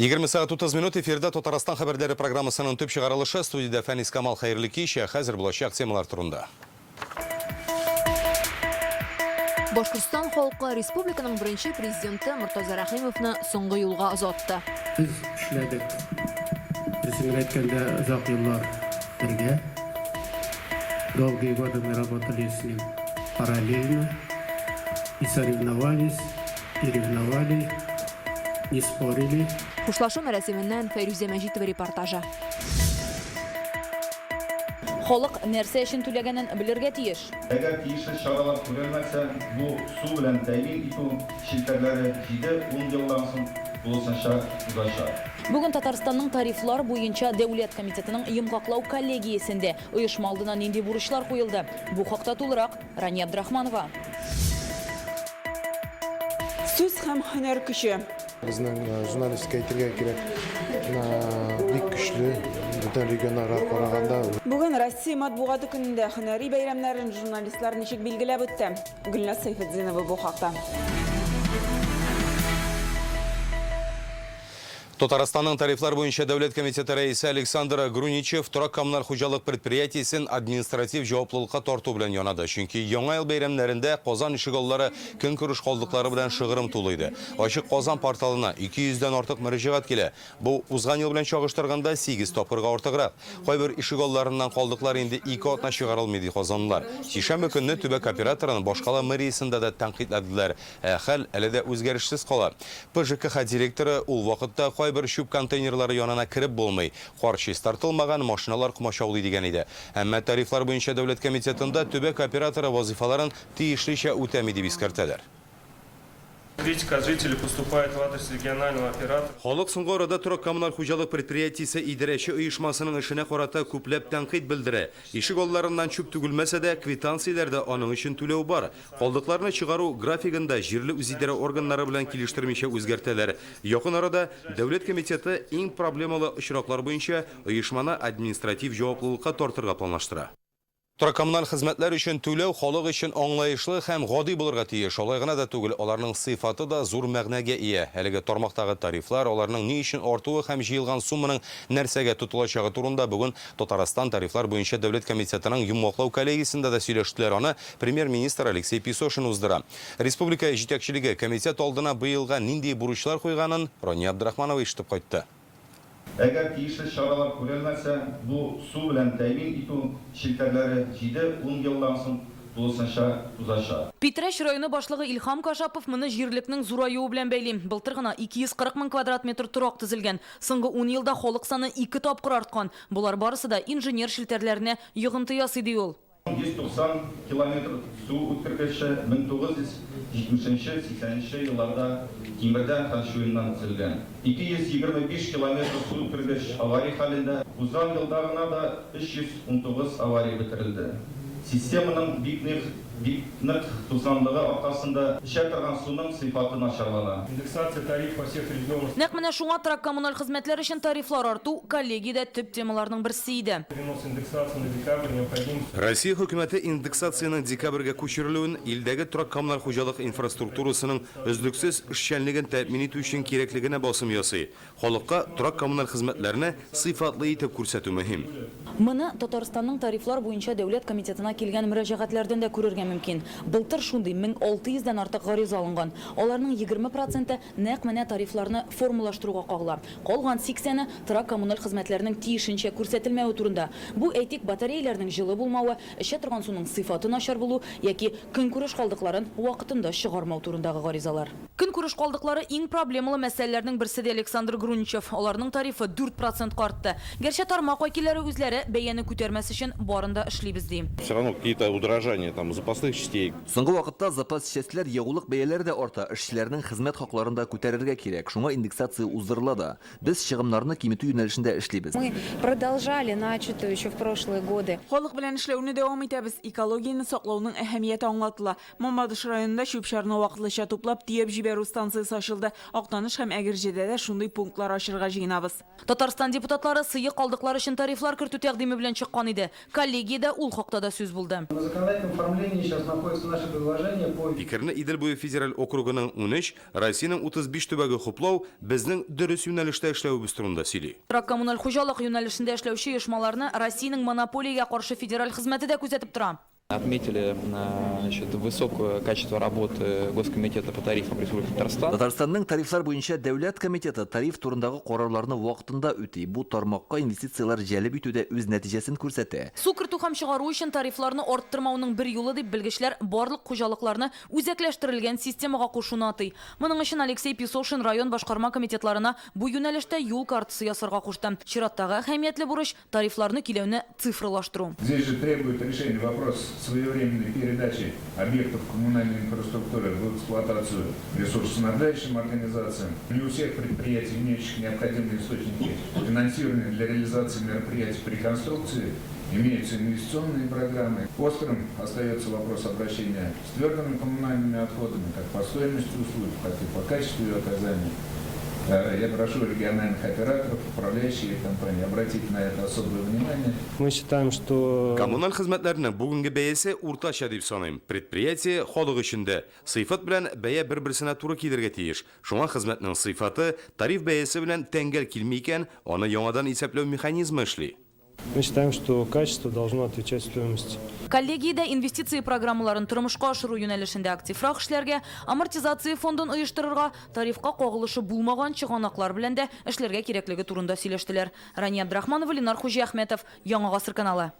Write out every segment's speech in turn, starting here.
20 сәгать 30 минут эфирда Татарстан хәбәрләре программасының төп чыгарылышы. Студиядә Фәнис Камал, хәерле кич. Ә хәзер булачак темалар турында. Башкортстан халкы республиканың беренче президенты Мортаза Рәхимовны соңгы юлга озатты. Без эшләдек, дөресен генә әйткәндә, озак еллар бергә. Долгие годы мы работали с ним параллельно и соревновались, и ревновали, не спорили. Хушлашу мәрасименнән Фәйрүзә Мәҗитова репортажы. Халык нәрсә өчен түләгәнен белергә тиеш. Әгәр тиешле чаралар күрелмәсә, бу су белән тәэмин итү челтәрләре җиде-ун елдан соң тулысынча тузачак. Бүген Татарстанның Тарифлар буенча дәүләт комитетының йомгаклау коллегиясендә оешма алдына нинди бурычлар куелды? Бу хакта тулырак Рания Абдрахманова. Сүз һәм һөнәр көче. Безнең журналистика әйтергә кирәк, бик көчле, бүтән регионнарга караганда. Бүген Россия матбугаты көнендә һөнәри бәйрәмнәрен журналистлар ничек билгеләп үтте? Гөлназ Сәйфетдинова бу хакта. Татарстанның тарифлар буенча дәүләт комитеты рәисе Александр Груничев торак-коммуналь хуҗалык предприятиесен административ җаваплылыкка тарту белән янады. Чөнки Яңа ел бәйрәмнәрендә Казан ишегаллары көнкүреш калдыклары белән шыгрым тулы иде. Ачык Казан порталына 200 дән артык мөрәҗәгать килә. Бу, узган ел белән чагыштырганда, сигез тапкырга артыграк. Кайбер ишегалларыннан калдыклар инде ике атна чыгарылмый, ди казанлылар. Сишәмбе көнне төбәк операторын башкала мэриясендә дә тәнкыйтьләделәр. Ә хәл әле дә үзгәрешсез кала. ПЖКХ директоры ул вакытта кайбер чүп контейнерлары янына кереп булмый, кар чистартылмаган, машиналар комачаулый дигән иде. Әмма тарифлар буенча дәүләт комитетында төбәк операторы вазыйфаларын тиешлечә үтәми дип искәртәләр. Критика от жителей поступает в адрес регионального оператора. Халык соңгы арада торак-коммуналь хуҗалык предприятиесе идарәче оешмасының эшенә карата күпләп тәнкыйть белдерә. Ишек алларыннан чүп түгелмәсә дә, квитанцияләрдә аның өчен түләү бар. Калдыкларны чыгару графигын да җирле үзидарә органнары белән килештермичә үзгәртәләр. Якын арада Дәүләт комитеты иң проблемалы очраклар буенча оешманы административ җаваплылыкка тартырга планлаштыра. Торак-коммуналь хезмәтләр өчен түләү халык өчен аңлаешлы һәм гади булырга тиеш. Алай гына да түгел, аларның сыйфаты да зур мәгънәгә ия. Әлеге тармактагы тарифлар, аларның ни өчен артуы һәм җыелган сумманың нәрсәгә тотылачагы турында бүген Татарстан Тарифлар буенча дәүләт комитетының йомгаклау коллегиясендә дә сөйләштеләр. Аны Премьер-министр Алексей Песошин уздыра. Республика җитәкчелеге комитет алдына быелга нинди бурычлар куйганын Рания Абдрахманова ишетеп кайтты. Әгәр тиешле чаралар күрелмәсә, бу су белән тәэмин итү челтәрләре җиде-ун елдан соң тулысынча тузачак. Питрәч районы башлыгы Илһам Кашапов моны җирлекнең зураюы белән бәйли. Былтыр гына 240 мең квадрат метр торак төзелгән. Соңгы ун елда халык саны ике тапкыр арткан. Болар барысы да инженер челтәрләренә йогынты ясый, ди ул. 190 километр су үткәргече 1970 нче, 80 нче елларда тимердән һәм чуеннан төзелгән. 225 километр су үткәргеч авария хәлендә. Узган елда гына да 319 авария бетерелде. Системаның бик нык бик нык тузганлыгы аркасында эчә торган суның сыйфаты начарлана. Индексация тарифов во всех регионах. Нәкъ менә шуңа торак-коммуналь хезмәтләр өчен тарифлар арту коллегиядә төп темаларның берсе иде. Перенос индексации на декабрь необходим. Россия Хөкүмәте индексациянең декабрьгә күчерелүен илдәге торак-коммуналь хуҗалык инфраструктурасының өзлексез эшчәнлеген тәэмин итү өчен кирәклегенә басым ясый. Халыкка торак-коммуналь хезмәтләрне сыйфатлы итеп күрсәтү мөһим. Моны Татарстанның Тарифлар буенча дәүләт комитетына килгән мөрәҗәгатьләрдән дә күрергә мөмкин. Былтыр шундый 1600 дән артык гариза алынган. Аларның 20 проценты нәкъ менә тарифларны формалаштыруга кагыла. Калган сиксәне, торак-коммуналь хезмәтләрнең тиешенчә күрсәтелмәве турында. Бу, әйтик, батареяләрнең җылы булмавы, эчә торган суның сыйфаты начар булу яки көнкүреш калдыкларын вакытында чыгармау турындагы гаризалар. Көнкүреш калдыклары иң проблемалы мәсьәләләрнең берсе, ди Александр Груничев. Аларның тарифы 4 процентка артты. Гәрчә тармак вәкилләре үзләре, бәяне күтәрмәс өчен барын да эшлибез, ди. Все равно какие-то удорожания там запасных частей. Соңгы вакытта запас частьләр, ягулык бәяләре дә арта, эшчеләрнең хезмәт хакларын да күтәрергә кирәк, шуңа индексация уздырыла да. Без чыгымнарны киметү юнәлешендә эшлибез. Мы продолжали начатую еще в прошлые годы. Халык белән эшләүне дәвам итәбез, экологияне саклауның әһәмияте аңлатыла. Мамадыш районында чүп-чарны вакытлыча туплап, төяп җибәрү станциясе ачылды. Актаныш һәм Әгерҗедә дә шундый пунктлар ачырга җыенабыз. Татарстан депутатлары сыек калдыклар өчен тарифлар кертү тәкъдиме белән чыккан иде. Коллегиядә ул хакта да сүз булды. На законодательном оформлении. сейчас находится наше предложение по... Фикерне Идел буе федераль округының 13, Россиянең 35 төбәге хуплау безнең дөрес юнәлештә эшләвебез турында сөйли. Торак-коммуналь хуҗалык юнәлешендә эшләүче оешмаларны Россиянең монополиягә каршы федераль хезмәте дә күзәтеп тора. Отметили, значит, высокое качество работы Госкомитета по тарифам Республики Татарстан. Татарстанның Тарифлар буенча дәүләт комитеты тариф турындагы карарларны вакытында үти. Бу тармакка инвестицияләр җәлеп итүдә үз нәтиҗәсен күрсәтә. Су кертү һәм чыгару өчен тарифларны арттырмауның бер юлы дип белгечләр барлык хуҗалыкларны үзәкләштерелгән системага кушуны атый. Моның өчен Алексей Песошин район башкарма комитетларына бу юнәлештә юл картасы ясарга кушты. Чираттагы әһәмиятле бурыч, тарифларны көйләүне цифрлаштыру. Здесь же требует решения вопрос своевременной передачи объектов коммунальной инфраструктуры в эксплуатацию ресурсоснабжающим организациям. Не у всех предприятий, имеющих необходимые источники финансирования для реализации мероприятий по реконструкции, имеются инвестиционные программы. Острым остается вопрос обращения с твердыми коммунальными отходами, как по стоимости услуг, так и по качеству ее оказания. Я прошу региональных операторов, управляющие компании обратить на это особое внимание. Мы считаем, что... Коммуналь хезмәтләрнең бүгенге бәясе уртача дип саныйм. Предприятие халык өчен дә. Сыйфат белән бәя бер-берсенә туры килергә тиеш. Шуңа хезмәтнең сыйфаты тариф бәясе белән тәңгәл килми икән, аны яңадан исәпләү механизмы эшли. Мы считаем, что качество должно отвечать стоимости. Коллегиядә инвестиция программаларын тормышка ашыру юнәлешендә активрак эшләргә, амортизация фондын оештырырга, тарифка кагылышы булмаган чыганаклар белән дә эшләргә кирәклеге турында сөйләштеләр. Рания Абдрахманова, Ленар Хуҗиәхмәтов, Яңа гасыр каналы.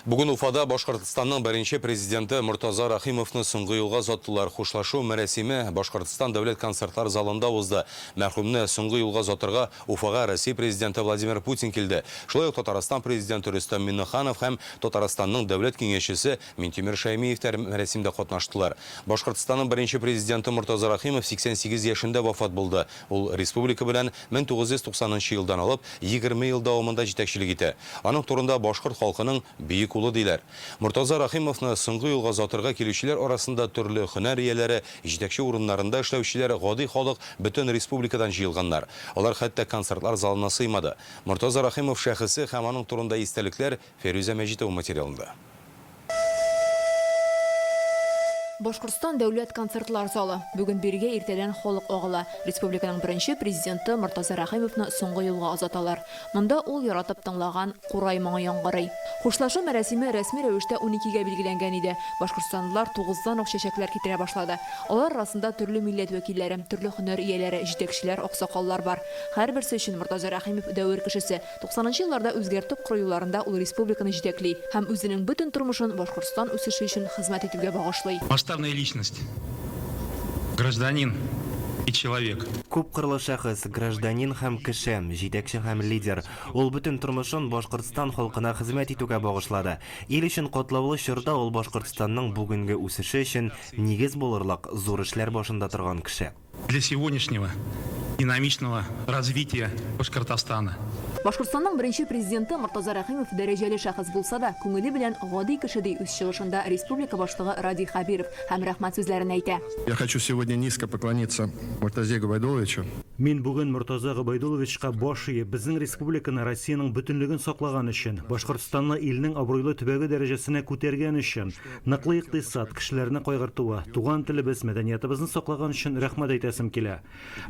Бүген Уфада Башкортстанның беренче президенты Мортаза Рахимовны соңгы юлга озаттылар. Хушлашу мәрасиме Башкортстан дәүләт концертлар залында узды. Мәрхүмне соңгы юлга озатырга Уфага Россия президенты Владимир Путин килде. Шулай ук Татарстан президенты Рөстәм Миңнеханов һәм Татарстанның дәүләт киңәшчесе Минтимер Шәймиев тә мәрасимдә катнаштылар. Башкортстанның беренче президенты Мортаза Рахимов 88 яшендә вафат булды. Ул республика белән 1990 елдан алып 20 ел дәвамында җитәкчелек итә. Аның турында башкорт халкының бөек улы диләр. Мортаза Рахимовны соңгы юлга озатырга килүчеләр арасында төрле һөнәр ияләре, җитәкче урыннарында эшләүчеләр, гади халык бөтен республикадан җыелганнар. Алар хәтта концертлар залына сыймады. Мортаза Рахимов шәхесе һәм аның турында истәлекләр Фәрүзә Мәҗитова материалында. Башкортстан дәүләт концертлар залы. Бүген бирегә иртәдән халык агыла. Республиканың беренче президенты Мортаза Рәхимовны соңгы юлга озаталар. Монда ул яратып тыңлаган курай моңы яңгырый. Хушлашу мәрасиме рәсми рәвештә 12-гә билгеләнгән иде. Башкортстанлылар 9-дан ук чәчәкләр китерә башлады. Алар арасында төрле милләт вәкилләре, төрле һөнәр ияләре, җитәкчеләр, аксакаллар бар. Һәрберсе өчен Мортаза Рәхимов дәвер кешесе. 90 нчы елларда үзгәртеп кору елларында ул республиканы җитәкли һәм үзенең бөтен тормышын Башкортстан үсеше өчен хезмәт итүгә багышлый. Масштабная личность, гражданин и человек. Күпкырлы шәхес, гражданин һәм кеше, җитәкче һәм лидер. Ул бөтен тормышын Башкортстан халкына хезмәт итүгә багышлады. Ил өчен катлаулы чорда ул Башкортстанның бүгенге үсеше өчен нигез булырлык зур эшләр башында торган кеше. Для сегодняшнего динамичного развития Башкортостана. Башкортстанның беренче президенты Мортаза Рәхимов дәрәҗәле шәхес булса да, күңеле белән гади кеше, ди үз чыгышында республика башлыгы Радий Хәбиров һәм рәхмәт сүзләрен әйтә. Я хочу сегодня низко поклониться Муртазе Губайдулловичу. Мин бүген Мортаза Гобәйдулловичка баш иеп, безнең республиканы Россиянең бөтенлеген саклаган өчен, Башкортстанны илнең абруйлы төбәге дәрәҗәсенә күтәргән өчен, ныклы икътисад, кешеләрне кайгыртуы, туган телебез, мәдәниятыбызны саклаган өчен рәхмәт әйтәсем килә.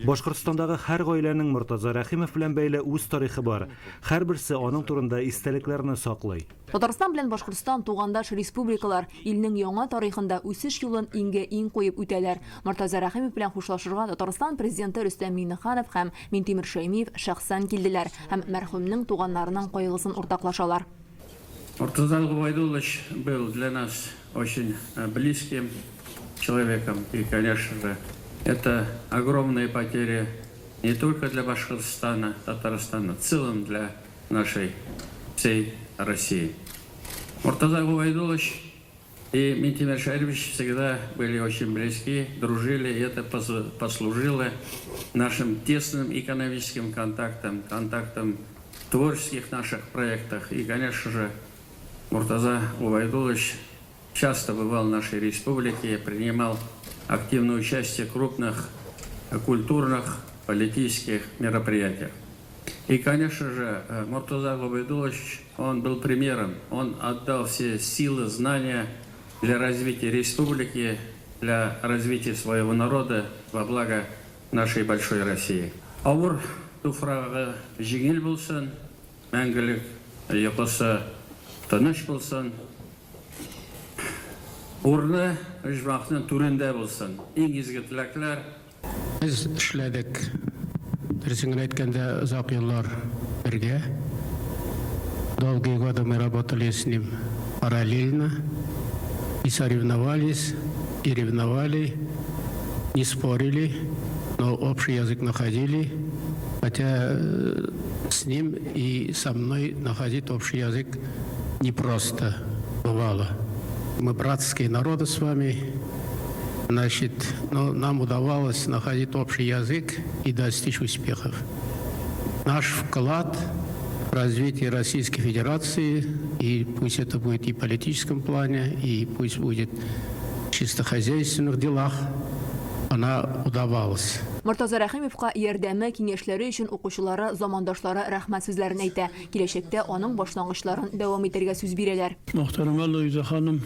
Башкортстандагы һәр гаиләнең Мортаза Рәхимов белән бәйле үз тарихы бар. Һәрберсе аның турында истәлекләрне саклый. Татарстан белән Башкортстан тугандаш республикалар, илнең яңа тарихында үсеш юлын иңгә-иң куеп үтәләр. Мортаза Рәхимов белән хушлашырга Татарстан президенты Рөстәм Миңнеханов һәм Минтимер Шәймиев шәхсән килделәр һәм мәрхүмнең туганнарының кайгысын уртаклашалар. Муртаза Губайдуллович был для нас очень близким человеком. И, конечно же, это огромные потери не только для Башкортостана, Татарстана, в целом для нашей всей России. Муртаза Губайдуллович и Минтимер Шарипович всегда были очень близки, дружили, и это послужило нашим тесным экономическим контактам, контактам в творческих наших проектах. И, конечно же, Муртаза Губайдуллович часто бывал в нашей республике, принимал активное участие в крупных культурных, политических мероприятиях. И, конечно же, Мортаза Губайдуллович, он был примером. Он отдал все силы, знания для развития республики, для развития своего народа во благо нашей большой России. Авыр туфрагы җиңел булсын, мәңгелек йокысы тыныч булсын. Урыны оҗмахның түрендә булсын. Иң изге теләкләр. Без эшләдек, дөресен генә әйткәндә, озак еллар бергә. Долгие годы мы работали с ним параллельно и соревновались, и ревновали, не спорили, но общий язык находили. Хотя с ним и со мной находить общий язык непросто бывало. Мы братские народы с вами, значит, но нам удавалось находить общий язык и достичь успехов. Наш вклад в развитие Российской Федерации, и пусть это будет и в политическом плане, и пусть будет в чисто хозяйственных делах, она удавалась. Мортаза Рәхимовка ярдәме, киңәшләре өчен укучылары, замандашлары рәхмәт сүзләрен әйтә. Киләчәктә аның башлангычларын дәвам итәргә сүз бирәләр. Мөхтәрәмә Луиза ханым,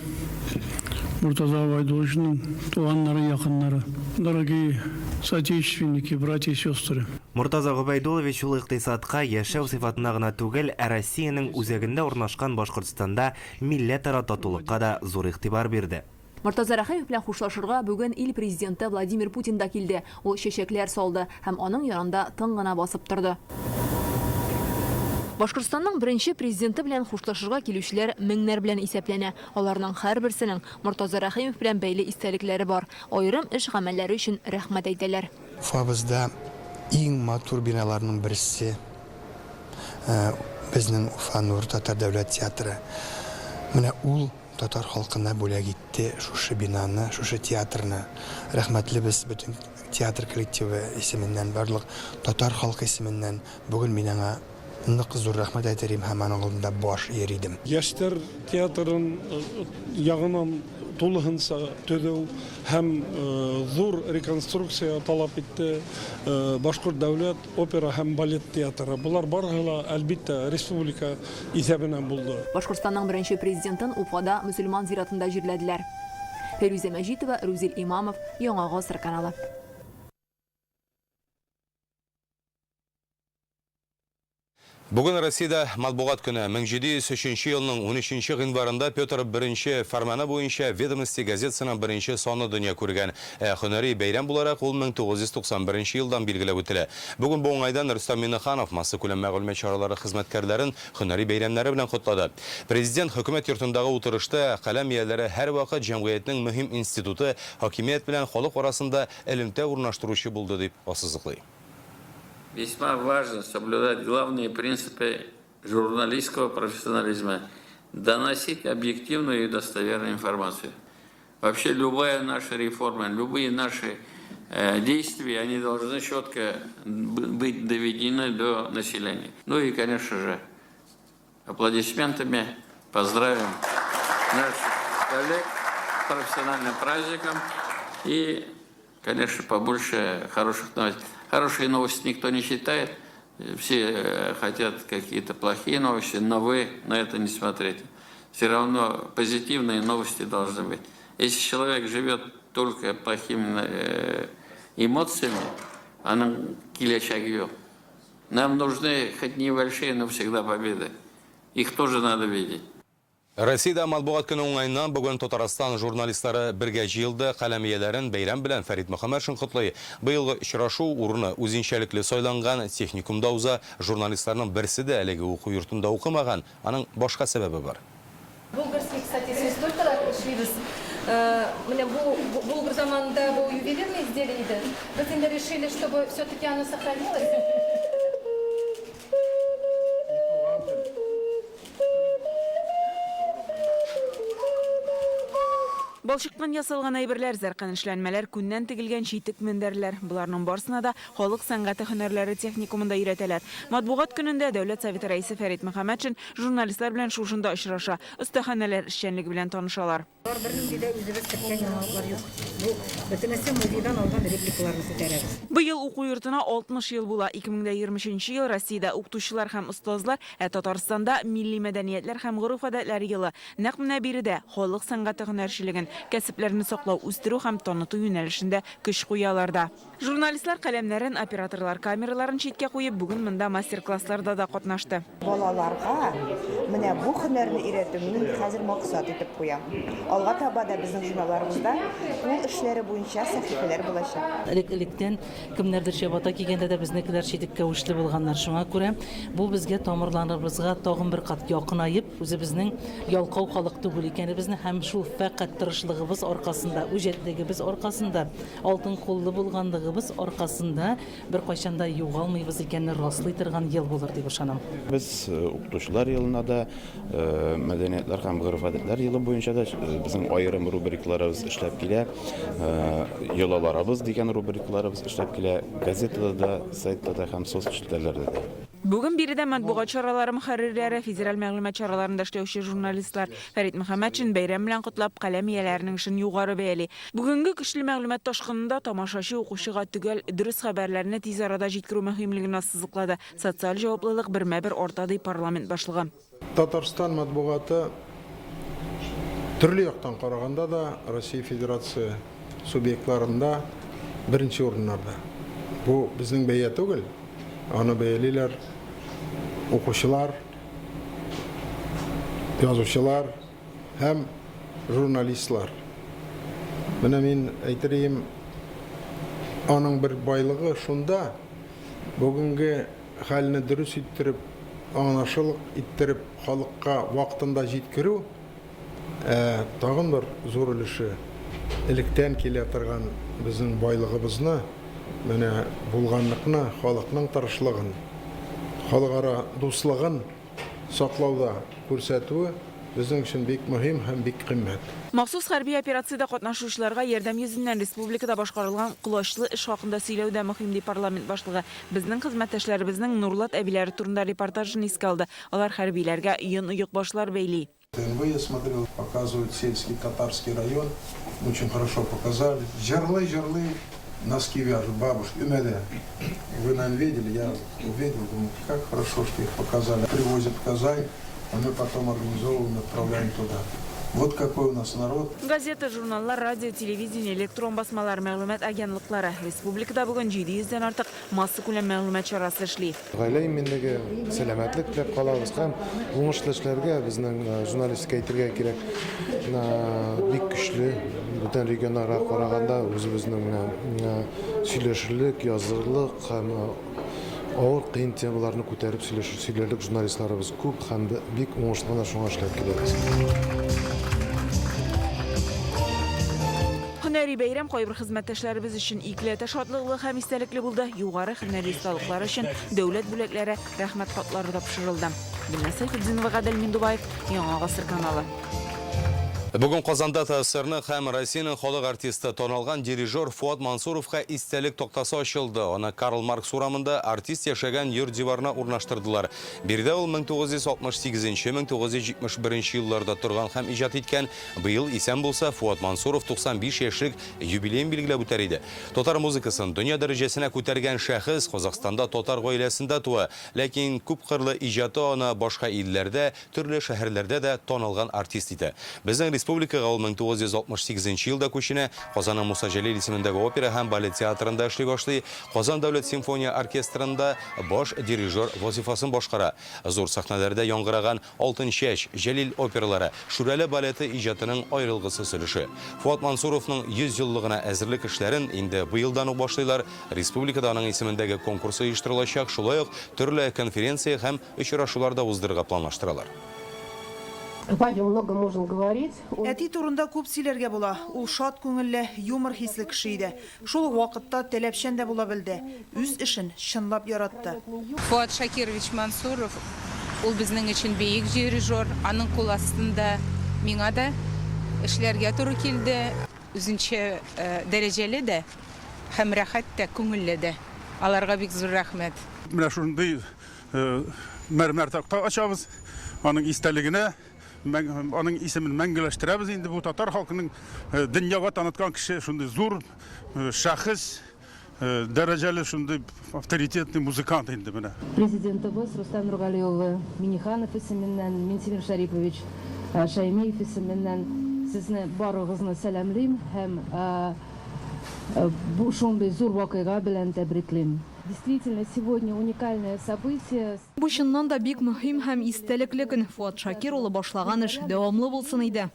Мортаза Гобәйдулловичның туганнары, якыннары, дорогие соотечественники, братья и сестры. Мортаза Гобәйдуллович ул икътисадка, яшәү сыйфатына гына түгел, ә Россиянең үзәгендә урнашкан Башкортстанда милләтара татулыкка да зур игътибар бирде. Мортаза Рәхимов белән хушлашырга бүген ил Президенты Владимир Путин да килде. Ул чәчәкләр салды һәм аның янында тын гына басып торды. Башкортстанның беренче Президенты белән хушлашырга килүчеләр меңнәр белән исәпләнә. Аларның һәрберсенең Мортаза Рәхимов белән бәйле истәлекләре бар. Аерым эш-гамәлләре өчен рәхмәт әйтәләр. Уфабызда иң матур биналарның берсе, безнең Уфа Нур татар дәүләт театры. Менә ул татар халкына бүләк итте шушы бинаны, шушы театрны. Рәхмәтлебез бөтен театр коллективы исеменнән, барлык татар халкы исеменнән. Бүген мин аңа нык зур рәхмәт әйтер идем һәм аның алдында баш ияр идем. Яшьләр театрын яңынан тулыһынча төзү һәм зур реконструкция таләп итте Башкорт дәүләт опера һәм балет театры. Болар барысы да, әлбиттә, республика исәбенә булды. Башкортстанның беренче президентын Уфада мөселман зиратында җирләделәр. Фәйрүзә Мәҗитова, Рүзил Имамов, Яңа Гасыр каналы. Бүген Россиядә матбугат көне. 1703 елның 13 гыйнварында Петр I фәрманы буенча Ведомости газетасының беренче саны дөнья күргән. Ә һөнәри бәйрәм буларак ул 1991 елдан билгеләп үтелә. Бүген бу уңайдан Рөстәм Миңнеханов массакүләм мәгълүмат чаралары хезмәткәрләрен һөнәри бәйрәмнәре белән котлады. Президент хөкүмәт йортындагы утырышта каләм ияләре һәрвакыт җәмгыятьнең мөһим институты, хакимият белән халык арасында элемтә урнаштыручы булды, дип ассызыклый. Весьма важно соблюдать главные принципы журналистского профессионализма, доносить объективную и достоверную информацию. Вообще любая наша реформа, любые наши действия, они должны четко быть доведены до населения. Ну и, конечно же, аплодисментами поздравим наших коллег с профессиональным праздником и, конечно, побольше хороших новостей. Хорошие новости никто не читает, все хотят какие-то плохие новости, но вы на это не смотрите. Все равно позитивные новости должны быть. Если человек живет только плохими эмоциями, аның киләчәге юк. Нам нужны хоть небольшие, но всегда победы. Их тоже надо видеть. Россиядә матбугат көне уңаеннан бүген Татарстан журналистлары бергә җыелды. Каләм ияләрен бәйрәм белән Фәрит Мөхәммәтшин котлый. Быелгы очрашу урыны үзенчәлекле сайланган техникумда уза. Журналистларның берсе дә әлеге уку йортында укымаган. Аның башка сәбәбе бар. Булгарский, кстати, свистулькалар эшлибез. Менә бу Булгар заманында бу ювелирный изделие иде. Без инде решили, чтобы все-таки оно сохранилось. Балчыктан ясалган әйберләр, зәркан эшләнмәләр, күннән тегелгән читек-мендәрләр. Боларның барысына да халык сәнгате һөнәрләре техникумында өйрәтәләр. Матбугат көнендә Дәүләт Советы Рәисе Фәрит Мөхәммәтшин журналистлар белән шушында очраша, остаханәләр эшчәнлеге белән танышалар. Бар бернинди дә үзебез керткән яңалыклар юк. Бу бөтенесе музейдан алган репликаларны күтәрәбез. Быел уку йортына 60 ел була. 2023 нче ел Россиядә Укытучылар һәм остазлар, ә Татарстанда Милли мәдәниятләр һәм гореф-гадәтләр елы. Нәкъ менә биредә халык сәнгате һөнәрчелеген, кәсепләрне саклау, үстерү һәм таныту юнәлешендә көч куялар да. Журналистлар каләмнәрен, операторлар камераларын читкә куеп, бүген монда мастер-классларда да катнашты. Балаларга менә бу һөнәрне өйрәтү мин хәзер максат итеп куям. Алга таба да безнең журналларыбызда кул эшләре буенча сәхифәләр булачак. Элек-электән кемнәрдер чабата кигәндә дә безнекеләр читек-кәвешле булганнар. Шуңа күрә бу безгә тамырларыбызга тагын бер кат якынаеп, үзебезнең ялкау халык түгел икәнебезне һәм шул фәкать тырышлыгыбыз аркасында, үҗәтлегебез аркасында, алтын куллы булганлыгыбыз аркасында беркайчан да югалмыйбыз икәнне раслый торган ел булыр дип ышанам. Без Укытучылар елына да, Мәдәниятләр һәм гореф-гадәтләр елы буенча да безнең аерым рубрикаларыбыз эшләп килә. Йолаларыбыз дигән рубрикаларыбыз эшләп килә. Газетада да, сайтта да һәм соцчелтәрләрдә дә. Бүген биредә матбугат чаралары мөхәррирләре, федераль мәгълүмат чараларында эшләүче журналистлар. Фәрит Мөхәммәтшин бәйрәм белән котлап, каләм ияләренең эшен югары бәяли. Бүгенге көчле мәгълүмат ташкынында тамашачы укучыга төгәл, дөрес хәбәрләрне тиз арада җиткерү мөһимлеген ассызыклады. Социаль җаваплылык бермә-бер арта, ди парламент башлыгы. Татарстан матбугаты төрле яктан караганда да Россия Федерация субъектларында беренче урыннарда. Бу безнең бәя түгел, аны бәялиләр укучылар, язучылар һәм журналистлар. Менә мин әйтер ием, аның бер байлыгы шунда, бүгенге хәлне дөрес иттереп, аңлашылык иттереп халыкка вакытында җиткерү, ә тагын бер зур өлеше, электән килә торган безнең байлыгыбызны, менә булганлыкны, халыкның тырышлыгын, халыкара дуслыгын саклауда күрсәтүе безнең өчен бик мөһим һәм бик кыйммәт. Махсус хәрби операциядә катнашучыларга ярдәм йөзеннән республикада башкарылган колачлы эш хакында сөйләү дә мөһим, ди парламент башлыгы. Безнең хезмәттәшләребезнең Нурлат әбиләре турында репортажын искә алды. Алар хәрбиләргә йон оекбашлар бәйли. ТНВ я смотрел, показывают сельский татарский район, очень хорошо показали. Җырлый-җырлый носки вяжут бабушки, өмәдә. Вы, наверное, видели, я увидел, думаю, как хорошо, что их показали. Привозят в Казань, а мы потом организовываем, отправляем туда. Вот какой у нас народ. Газета, журналлар, радио, телевидение, электрон басмалар, мәгълүмат агентлыклары. Республикада бүген 700 дән артык массакүләм мәгълүмат чарасы эшли. Гаилә иминлеге, сәламәтлек теләп калабыз һәм уңышлы эшләргә безнең журналистика әйтергә кирәк, бик көчле. Бүтән регионнарга караганда үзебезнең менә сөйләшерлек, язырлык һәм авыр, кыен темаларны күтәреп сөйләшер, сөйләрлек журналистларыбыз күп һәм бик уңышлы гына шуңа эшләп киләбез. Һөнәри бәйрәм кайбер хезмәттәшләребез өчен икеләтә шатлыклы һәм истәлекле булды. Югары һөнәри осталыклары өчен дәүләт бүләкләре, рәхмәт хатлары тапшырылды. Гөлназ Сәйфетдинова, Гадел Миндубаев, Яңа Гасыр каналы. Бүген Казанда ТАССРның һәм Россиянең халык артисты, танылган дирижер Фуат Мансуровка истәлек тактасы ачылды. Аны Карл Маркс урамында артист яшәгән йорт диварына урнаштырдылар. Биредә ул 1968-1971 елларда торган һәм иҗат иткән. Быел исән булса, Фуат Мансуров 95 яшьлек юбилеен билгеләп үтәр иде. Татар музыкасын дөнья дәрәҗәсенә күтәргән шәхес Казахстанда татар гаиләсендә туа. Ләкин күпкырлы иҗаты аны башка илләрдә, Төрле шәһәрләрдә дә танылган артист итә. Безнең республикага ул 1968 нче елда күченә, Казанның Муса Җәлил исемендәге опера һәм балет театрында эшли башлый, Казан дәүләт симфония оркестрында баш дирижер вазыйфасын башкара. Зур сәхнәләрдә яңгыраган Алтынчәч, Җәлил опералары, Шүрәле балеты иҗатының аерылгысыз өлеше. Фуат Мансуровның 100 еллыгына әзерлек эшләрен инде быелдан ук башлыйлар, республикада аның исемендәге конкурс оештырылачак, шулай ук төрле конференция һәм Очрашулар да уздырырга планлаштыралар. О папе много можно говорить. Әти турында күп сөйләргә була. Ул шат күңелле, юмор хисле кеше иде. Шул ук вакытта таләпчән дә була белде. Үз эшен чынлап яратты. Фоат Шакирович Мансуров, ул безнең өчен бөек дирижер. Аның кул астында миңа да эшләргә туры килде. Үзенчә дәрәҗәле дә һәм рәхәт тә, күңелле дә. Аларга бик зур рәхмәт. Менә шундый мәрмәр такта ачабыз. Аның истәлегенә, аның исемен мәңгеләштерәбез инде. Бу татар халкының дөньяга таныткан кеше, шундый зур шәхес, дәрәҗәле шундый авторитетный музыкант инде менә. Президентыбыз Рөстәм Нургали улы Миңнеханов исеменнән, Минтимер Шәрипович Шәймиев исеменнән сезне барыгызны сәламлим һәм бу шундый зур вакыйга белән тәбриклим. Действительно, сегодня уникальное событие. Бу чыннан да бик мөһим һәм истәлекле көн. Фоат Шакир улы башлаган эш дәвамлы булсын иде.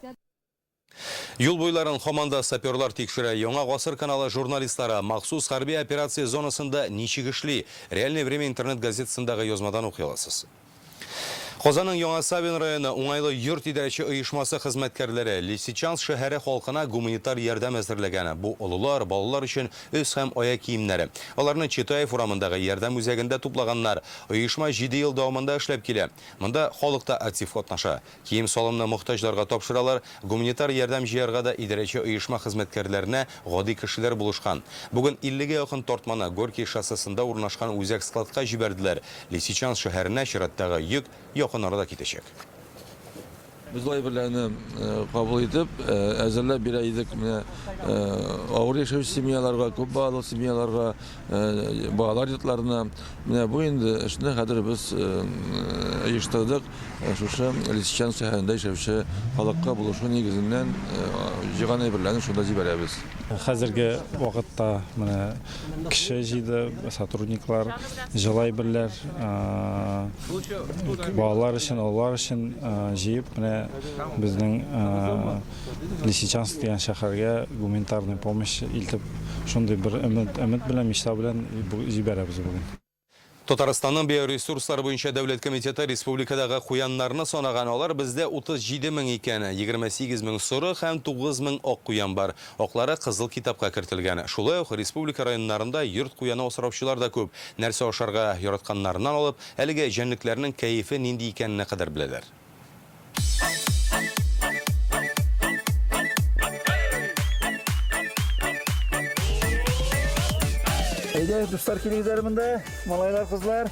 Юл буйларын һаман да саперлар тикшерә. Яңа гасыр каналы журналистлары махсус хәрби операция зонасында ничек эшли? Реальное время интернет-газетасындагы язмадан укый аласыз. Казанның Яңа Савин районы Уңайлы йорт идарәче оешмасы хезмәткәрләре Лисичанск шәһәре халкына гуманитар ярдәм әзерләгән. Бу олылар, балалар өчен өс һәм аяк киемнәре. Аларны Четаев урамындагы ярдәм үзәгендә туплаганнар. Оешма җиде ел дәвамында эшләп килә. Монда халык та актив катнаша. Кием-салымны мохтаҗларга тапшыралар, гуманитар ярдәм җыярга да идарәче оешма хезмәткәрләренә гади кешеләр булышкан. Бүген иллегә якын тартманы Горький шоссесында урнашкан үзәк складка җибәрделәр. Лисичанск шәһәренә чираттагы йөк якын арада китәчәк. Без ул әйберләрне кабул итеп, әзерләп бирә идек. Менә авыр яшәүче семьяларга, күп балалы семьяларга, балалар йортларына. Менә бу инде эшне хәзер без оештырдык. Шушы Лисичанск шәһәрендә яшәүче халыкка булышу нигезеннән җыйган әйберләрне шунда җибәрәбез. Хәзерге вакытта менә кеше җыйды, сотрудниклар, җылы әйберләр, балалар өчен, олылар өчен җыеп, менә безнең Лисичанск дигән шәһәргә гуманитарный помощь илтеп, шундый бер өмет, өмет белән, мечта белән җибәрәбез бүген. Татарстанның биоресурслар буенча дәүләт комитеты республикадагы куяннарны санаган. Алар бездә 37 мең икән. 28 мең соры һәм 9 мең ак куян бар. Аклары Кызыл китапка кертелгән. Шулай ук республика районнарында йорт куяны асраучылар да күп. Нәрсә ашарга яратканнарыннан алып, әлеге җәнлекләрнең кәефе нинди икәненә кадәр беләләр. Әйдә, дуслар, килегез әле монда, малайлар, кызлар.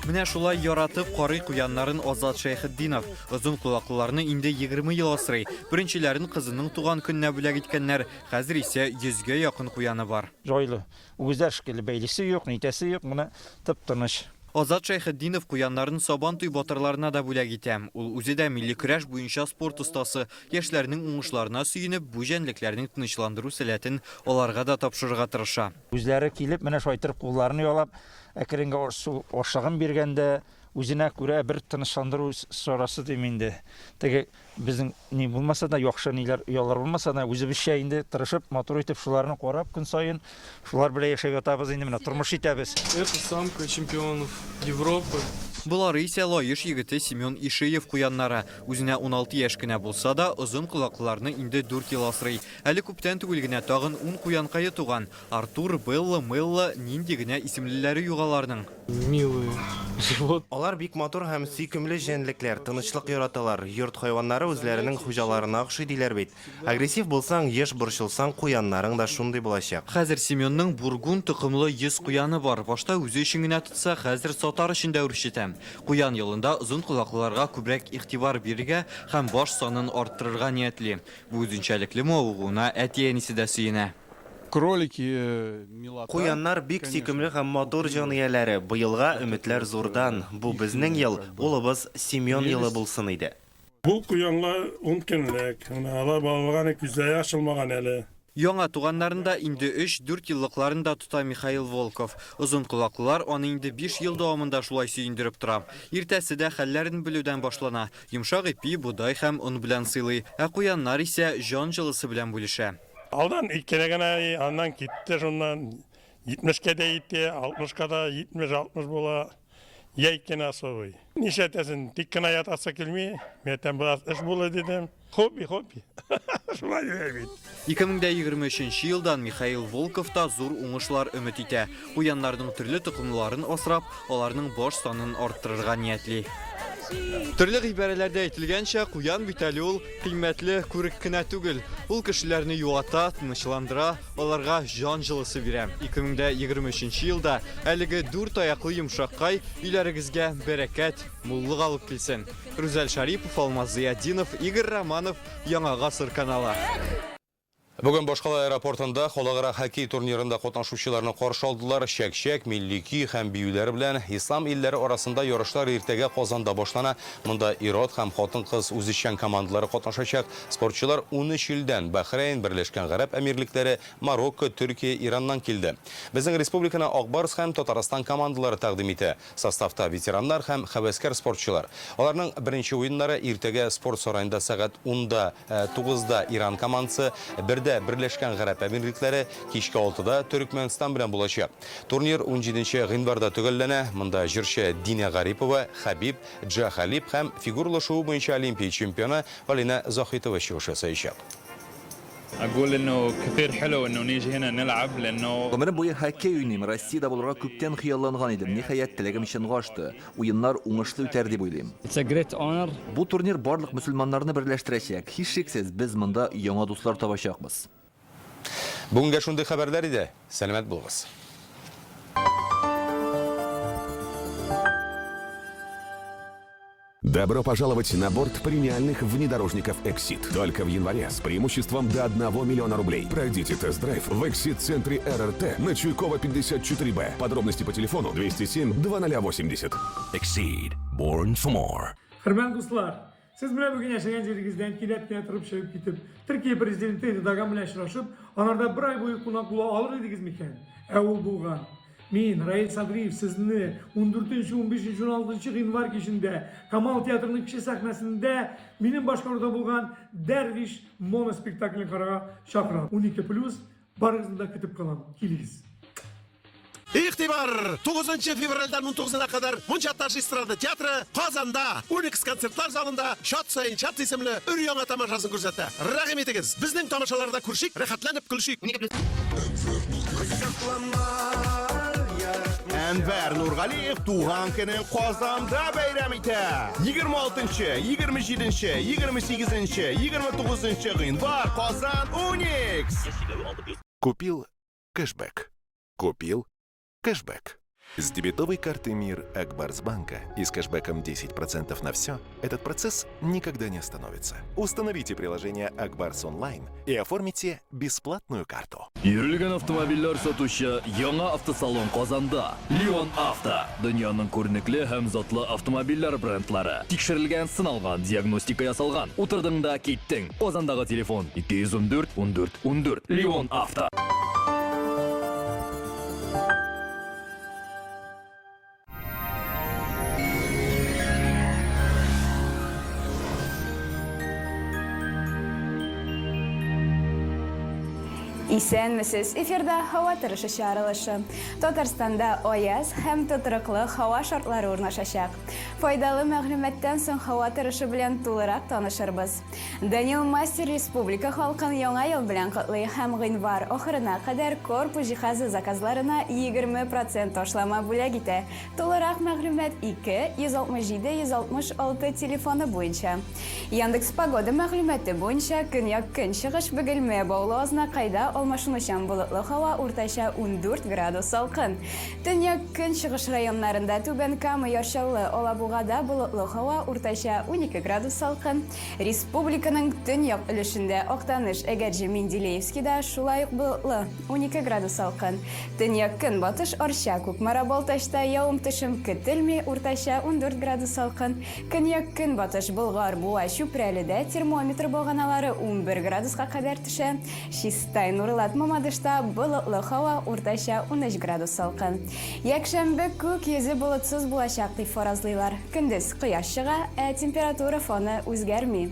Менә шулай яратып карый куяннарын Азат Шәйхетдинов. Озын колаклыларны инде 20 ел асрый. Беренчеләрен кызының туган көненә бүләк иткәннәр. Хәзер исә йөзгә якын куяны бар. Җайлы. Үгезләр шикелле бәйлесе юк, нитәсе юк, менә тып-тыныч. Азат Шәйхетдинов куяннарын Сабан туй батырларына да бүләк итә. Ул үзе дә милли көрәш буенча спорт остасы. Яшьләрнең уңышларына сөенеп, бу җәнлекләрнең тынычландыру сәләтен аларга да тапшырырга тырыша. Үзләре килеп, менә шулай иттереп кулларын ялап, әкрен генә су ашлыгын биргәндә, үзенә күрә бер тынычландыру чарасы дим инде. Теге Безнең ни булмаса да, яхшы ниләр, оялар булмаса да, үзебезчә инде тырышып, матур итеп шуларны карап көн саен шулар белән яшәп ятабыз инде менә, тормыш итәбез. Это самка чемпионов Европы. Болары исә Лаеш егете Семен Ишеев куяннары. Үзенә 16 яшь кенә булса да, озын колаклыларны инде дүрт ел асрый. Әле күптән түгел генә тагын ун куянкае туган. Артур, Белла, Мелла, нинди генә исемлеләре юк аларның. Милые живот. Алар бик матур һәм сөйкемле җәнлекләр, тынычлык яраталар. Йорт хайваннары үзләренең хуҗаларына охшый диләр бит. Агрессив булсаң, еш борчылсаң, куяннарың да шундый булачак. Хәзер Семенның бургун токымлы 100 куяны бар. Башта үзе өчен генә тотса, хәзер сатар өчен дә үрчетә. Куян елында озын колаклыларга күбрәк игътибар бирергә һәм баш санын арттырырга ниятли. Бу үзенчәлекле мавыгуына әти-әнисе дә сөенә. Кролики, милота. Куяннар бик сөйкемле һәм матур җан ияләре. Быелга өметләр зурдан. Бу безнең ел, улыбыз Семен елы булсын иде. Бу куяннар ун көнлек. Менә алар балалыгы күзләре ачылмаган әле. Яңа туганнарын да, инде өч-дүрт еллыкларын да тота Михаил Волков. Озын колаклылар аны инде биш ел дәвамында шулай сөендереп тора. Иртәсе дә хәлләрен белүдән башлана. Йомшак ипи, бодай һәм он белән сыйлый. Ә куяннар исә җан җылысы белән бүлешә. Алдан икене генә, аннан китте шуннан. Җитмешкә дә җитте, алтмышка да, җитмеш, алтмыш була. Яй кенә особый. Нишләтәсен, тик кенә ятасы килми. Мин әйтәм, бераз эш булыр дидем. Хобби, хобби. Шулай диләр бит. 2023 елдан Михаил Волков та зур уңышлар өмет итә. Куяннарның төрле токымлыларын асрап, аларның баш санын арттырырга ниятли. Төрле гыйбарәләрдә әйтелгәнчә, куян бит әле ул кыйммәтле күрек кенә түгел. Ул кешеләрне юата, тынычландыра, аларга җан җылысы бирә. 2023 елда әлеге дүрт аяклы йомшаккай өйләрегезгә бәрәкәт, муллык алып килсен. Рүзәл Шарипов, Алмаз Зыятдинов, Игорь Романов, Яңа гасыр каналы. Бүген башкала аэропортында халыкара хоккей турнирында катнашучыларны каршы алдылар. Чәк-чәк, милли көй һәм биюләр белән ислам илләре арасында ярышлар иртәгә Казанда башлана. Монда ир-ат һәм хатын-кыз үзешчән командалары катнашачак. Спортчылар 13 илдән, Бәхрәйн, Берләшкән Гарәп Әмирлекләре, Марокко, Төркия, Ираннан килде. Безнең республиканы Ак Барс һәм Татарстан командалары тәкъдим итә. Составта ветераннар һәм һәвәскәр спортчылар. Аларның беренче уеннары иртәгә Спорт сараенда сәгать унда, тугызда Иран командасы, бердә Берләшкән Гарәп Әмирлекләре, кичке алтыда Төрекмәнстан белән булачак. Турнир унҗиденче гыйнварда төгәлләнә. Монда җырчы Динә Гарипова, Хәбиб, Джа Халиб һәм фигуралы шуу буенча Олимпия чемпионы Алинә Заһитова чыгыш ясаячак. Гомерем буе хоккей уйныйм, Россиядә булырга күптән хыялланган идем. Ниһаять, теләгем чынга ашты. Уеннар уңышлы үтәр дип уйлыйм. Бу турнир барлык мөселманнарны берләштерәчәк. Һичшиксез, без монда яңа дуслар табачакбыз. Бүгенгә шундый хәбәрләр иде. Сәламәт булыгыз. Добро пожаловать на борт премиальных внедорожников Exit. Только в январе с преимуществом до 1 миллиона рублей. Пройдите тест-драйв в Exit-центре РРТ на Чуйкова 54Б. Подробности по телефону 207 2080. Exceed. Born for more. Хөрмәтле дуслар, сез менә бүген яшәгән җирегездән кинәт кенә торып чыгып китеп, Төркия президенты Эрдоган белән очрашып, анарда бер ай буе кунак була алыр идегез микән? Ә ул булган. Мин, Раил Садриев, сезне 14, 15, 16 гыйнвар кичендә Камал театрының кече сәхнәсендә минем башкаруда булган Дәрвиш моноспектаклен карарга чакырам. 12 плюс, барыгызны да көтеп калам. Килегез. Игътибар! 9 февральдән 19-на кадәр Мунча таш эстрада театры Казанда Уникс концертлар залында Чат саен чат исемле өр-яңа тамашасын күрсәтә. Рәхим итегез, безнең тамашаларда күрешик, рәхәтләнеп көлешик. Әнвәр Нургалиев туган көнен Казанда бәйрәм итә. 26, 27, 28, 29 гыйнвар Казан Уникс. Купил кэшбэк. Купил кэшбэк. С дебетовой карты МИР Акбарсбанка и с кэшбэком 10% на все этот процесс никогда не остановится. Установите приложение Акбарс Онлайн и оформите бесплатную карту. Йөрелгән автомобильләр сатучы яңа автосалон Казанда. Леон Авто. Дөньяның күренекле һәм затлы автомобильләр брендлары. Тикшерелгән, сыналган, диагностика ясалган. Утырдың да киттең. Казандагы телефон 214 14 14. Леон Авто. Исәнмесез! Эфирда һава торышы чыгарылышы. Татарстанда аяз һәм тотрыклы һава шартлары урнашачак. Файдалы мәгълүматтан соң һава торышы белән тулырак танышырбыз. Данил Мастер республика халкын Яңа ел белән котлый һәм гыйнвар ахырына кадәр корпус җиһазы заказларына 20 процент ташлама бүләк итә. Тулырак мәгълүмат 2 167 166 телефоны буенча. Яндекс Погода мәгълүматы буенча, көньяк-көнчыгыш Бөгелмә, Баулы, Азнакайда алмашынучан болытлы һава, уртача 14 градус салкын. Төньяк-көнчыгыш районнарында, Түбән Кама, Яр Чаллы, Алабугада болытлы һава, уртача 12 градус салкын. Республиканың төньяк өлешендә, Актаныш, Әгерҗе, Менделеевскида шулай ук болытлы, 12 градус салкын. Төньяк-көнбатыш Арча, Кукмара, Балтачта явым-төшем көтелми, уртача 14 градус салкын. Көньяк-көнбатыш Болгар, Буа, Чүпрәледә термометр баганалары 11 градуска кадәр төшә. Чистай, Нурлат, Мамадышта болытлы һава, уртача 13 градус салкын. Якшәмбе күк йөзе болытсыз булачак дип фаразлыйлар. Көндез кояш чыга, ә температура фоны үзгәрми.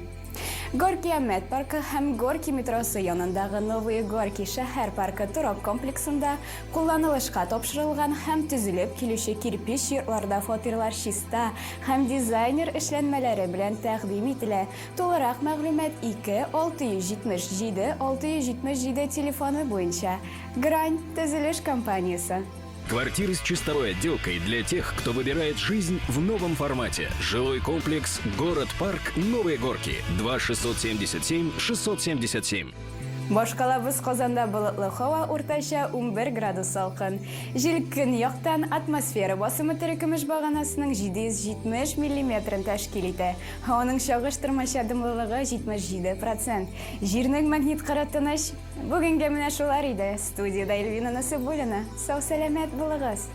Горки-Әмәт паркы һәм Горки метросы янындагы Новые Горки шәһәр паркы торак комплексында кулланылышка тапшырылган һәм төзелеп килүче кирпеч йортларда фатирлар чиста һәм дизайнер эшләнмәләре белән тәкъдим ителә. Тулырак мәгълүмат 2 677 677 телефоны буенча. Грань төзелеш компаниясе. Квартиры с чистовой отделкой для тех, кто выбирает жизнь в новом формате. Жилой комплекс «Город-парк Новые Горки». 2 677 677. Башкалабыз Казанда болытлы һава, уртача 11 градус салкын. Җил көньяктан, атмосфера басымы терекөмеш баганасының 770 миллиметрын тәшкил итә. Һаваның чагыштырмача дымлылыгы 77 процент. Җирнең магнит кыры тыныч. Бүгенгә менә шулар иде. Студиядә Эльвина Насыйбуллина. Сау-сәламәт булыгыз!